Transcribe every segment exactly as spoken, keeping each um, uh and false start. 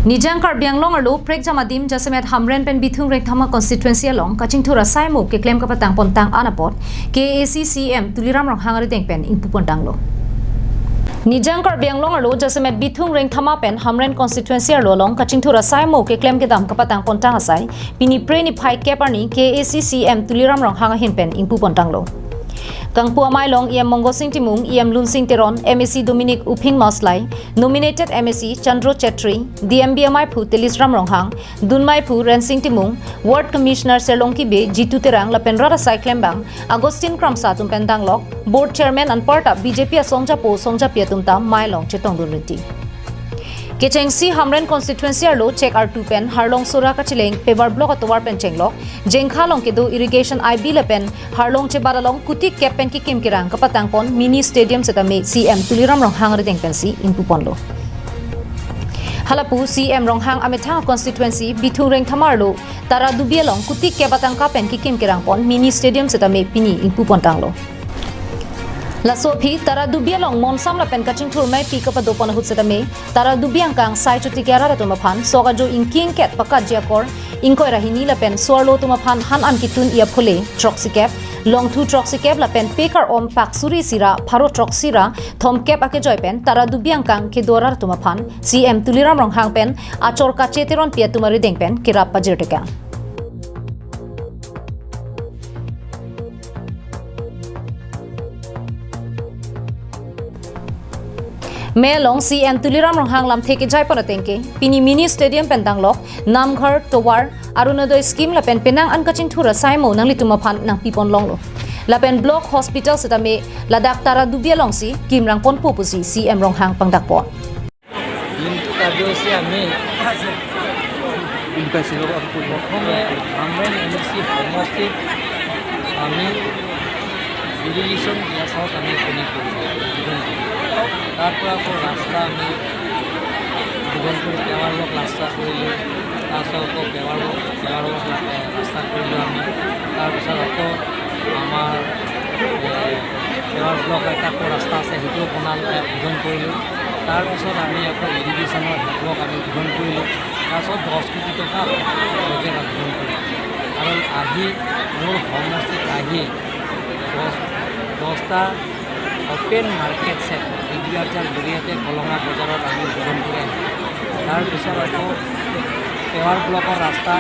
Nijang Karbi Anglong arlo prekjam adim jasemet Hamren pen Bithung Rengthama constituency along kachingthur asai mo keklem kapatang pontang anapot K A A C C E M Tuliram Ronghang arideng pen ingpu pontanglo. Nijang Karbi Anglong arlo jasemet Bithung Rengthama pen Hamren constituency arlo along kachingthur asai mo keklem kedam kapatang pontang asai pini Phre niphai kep arni K A A C C E M Tuliram Ronghang ahin pen ingpu pontanglo. Kangpu amei along E M Mongo Sing Timung, E M Lunsing Teron, M A C Dominic Uphing Maslai, nominated M A C Chandro Chetri, D M B amei aphu Telisram Ronghang, dun amei aphu Rensing Timung, Ward Commissioner Serlongki Bey, Jitu Terang lapen rat asai klembang Augustine Kramsa atum pen danglok, Board Chairman anparta B J P asongjapo songjapi atum ta amei along chetongdun rinti. Kechengsi Hamren constituency arlo Chek Artu pen Harlong Sora kacheleng Pepar Block atovar pen chenglok, Jengkha along kedo irrigation I B lapen Harlong chebat along kuti kep pen kekim kerang kapatang pon mini stadium setame C E M Tuliram Ronghang arideng pensi ingpu ponlo. Halapu C E M Ronghang amethang constituency Bithung Rengthama arlo Taradubi along kuti kep atangka pen kekim kerang pon mini stadium setame pini ingpu pontanglo. Laso aphi Taradubi along monsam lapen kachingthur meipi kapado pon ahut setame Taradubi angkang Sai Chotiki arat atum aphan sok ajo ingki ingket pakatji akor ingkoi ra hini lapen so-arlo atum aphan han an ketun-i aphole throksi kep, longthu throksi kep lapen pe kar-om pak suri isi ra pharo throksi ra thomkep akejoi pen Taradubi angkang kedo arat atum aphan C E M Tuliram Ronghang pen achor kache Teronpi atum arideng pen kerap pajir tekang. Mei along C E M Tuliram Ronghang lamthe kejai pon ateng ke pini mini stadium pen danglok Namghar, Tovar, Arunodoi scheme lapen penang an kachingthur asai mo nanglitum aphan nangpi pon longlo. Lapen block hospital setame ladak Taradubi alongsi kimrang ponpo pusi C E M Ronghang pangdak pon. দিনটো কাৰ্যসূচী আমি প্ৰথমে আমৰেং M C সমষ্টিত আমি ইৰিগেশ্যন দিয়া চাওক আমি এইখিনি কৰিলোঁ, উদ্বোধন কৰিলোঁ। তাৰ পৰা আকৌ ৰাস্তা আমি উদ্বোধন কৰি পেৱাৰ ৱৰ্ক ৰাস্তা কৰিলোঁ, তাৰপিছত আকৌ পেৱাৰ ৱৰ্ক, পেৱাৰ ৱৰ্ক ৰা-, ৰাস্তা কৰিলোঁ আমি। তাৰপিছত আকৌ আমাৰ, এ, পেৱাৰ ব্লক এটা আকৌ ৰাস্তা আছে, সেইটোও বনালোঁ, এ, উদ্বোধন কৰিলোঁ। তাৰপিছত আমি আকৌ ইৰিগেশ্যনৰ হেডৱৰ্ক আমি উদ্বোধন কৰিলোঁ। তাৰপিছত দহ কোটি টকা প্ৰজেক্ট উদ্বোধন কৰিলোঁ। আৰু আহি মোৰ সমষ্টিত আহি দহ, দহটা অপেন মাৰ্কেট চেট এগ্ৰিকালচাৰ জৰিয়তে কলঙা বজাৰত আমি উদ্বোধন কৰি আহিলোঁ। তাৰপিছত আকৌ পেৱাৰ ব্লকৰ ৰাস্তা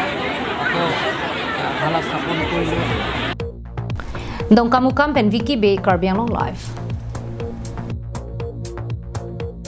আকৌ ঢালা স্থাপন কৰিলোঁ। Dongkamukam pen Vicky Bey, Karbi Anglong Live.